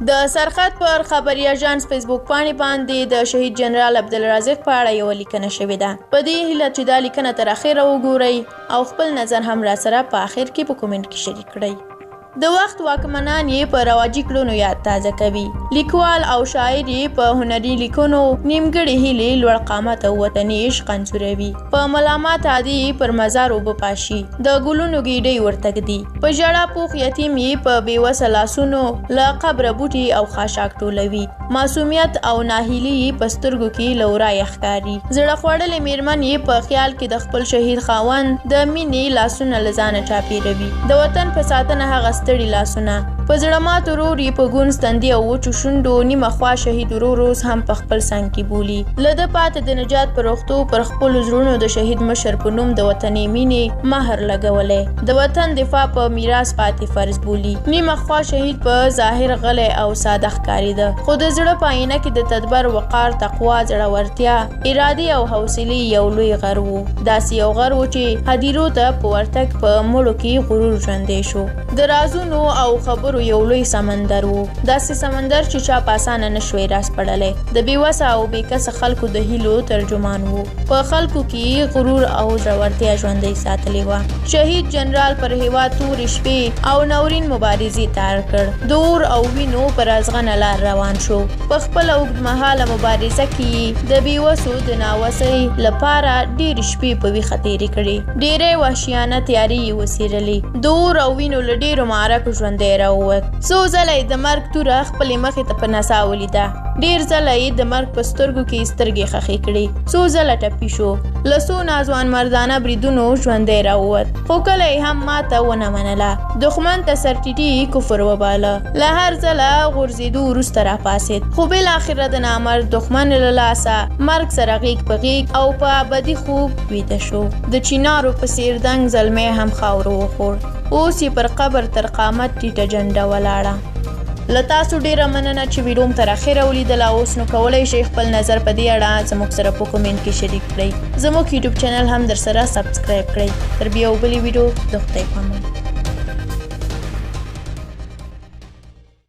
د سرخط پر خبري اژانس فیسبوک پاڼې باندې د شهید جنرال عبدالرازق په اړه یوه لیکنه شوې ده. په دې هیله چې دا لیکنه تر اخره وګورئ او خپل نظر هم راسره په اخر کې په کومنټ کې شریک کړئ. د وخت واکمنان یې په رواجي کړنو یاد تازه کوي، لیکوال او شاعر یې په هنري لیکنو نیمګړې هیلې، لوړ قامت او وطني عشق انځوروي، په ملامت عادي یې پر مزار اوبه پاشي، د ګلونو ګیډۍ ورته ږدي، په ژړا پوخ یتیم یې په بې وسه لاسونو له قبره بوټي او خاشاک ټولوي، معصومیت او ناهیلي یې په سترګو کې له ورایه ښکاري، زړه خوړلې میرمن یې په خیال کې د خپل شهید خاوند د مینې لاسونه له ځانه چاپیروي، د وطن په ساتنه هغه ستړي لاسونه. په زړه مات ورور یې په ګونځ تندي او وچو شونډو نیمه خوا شهید ورور اوس هم په خپل څنګ کې بولي. له ده پاتې د نجات پر وختو پر خپلو زړونو د شهید مشر په نوم د وطنې مینې مهر لګولی، د وطن دفاع په میراث پاتې فرض بولي. نیمه خوا شهید په ظاهر غلی او ساده ښکارېده، خو د زړه په آینه کې د تدبر، وقار، تقوا، زړورتیا، ارادې او حوصلې یو لوی غر و. داسې یو غر و چې هدیرو ته په ورتګ په مړو کې غرور ژوندی شو. د رازونو او خبرو یو لوی سمندر و، داسې سمندر چې چا په اسانه نه شوی راسپړلی. د بې وسه او بې کسه خلکو د هیلو ترجمان و. په خلکو کې یې غرور او زړورتیا ژوندۍ ساتلې وه. شهید جنرال پر هېواد تورې شپې او ناورین مبارزې ته اړ کړ، د اور او وینو پر ازغنه لار روان شو. په خپله اوږدمهاله مبارزه کې یې د بې وسو د ناوسۍ لپاره ډېرې شپې په ویښه تېرې کړې، ډېری وحشیانه تیارې یې وڅېرلې، د اور او وینو له ډېرو معرکو ژوندی راووت. څو ځله یې د مرګ توره خپلې مخې ته په نڅا ولیده، ډېر ځله یې د مرګ په سترګو کې سترګې ښخې کړې، څو ځله ټپي شو، له څو ناځوانمردانه بریدونو ژوندی راووت، خو کله یې هم ماته ونه منله. دښمن ته سرټیټي کفر وباله، له هر ځله غورځېدو وروسته راپاڅېد، خو بالاخره د نامرد دښمن له لاسه مرګ سره غېږ په غېږ او په ابدي خوب ویده شو. د چینارو په څېر دنګ زلمی هم خاورو وخوړ، اوس یې پر قبر تر قامت ټیټه جنډه ولاړه. له تاسو ډیره مننه چې ویډیو مو تر اخره ولیدله. اوس نو کولی شئ خپل نظر په دې اړه زموږ سره په کومنټ کې شریک کړئ. زموږ یوټیوب چینل هم درسره سبسکرایب کړئ. تر بیا بلې ویډیو، د خدای په امان.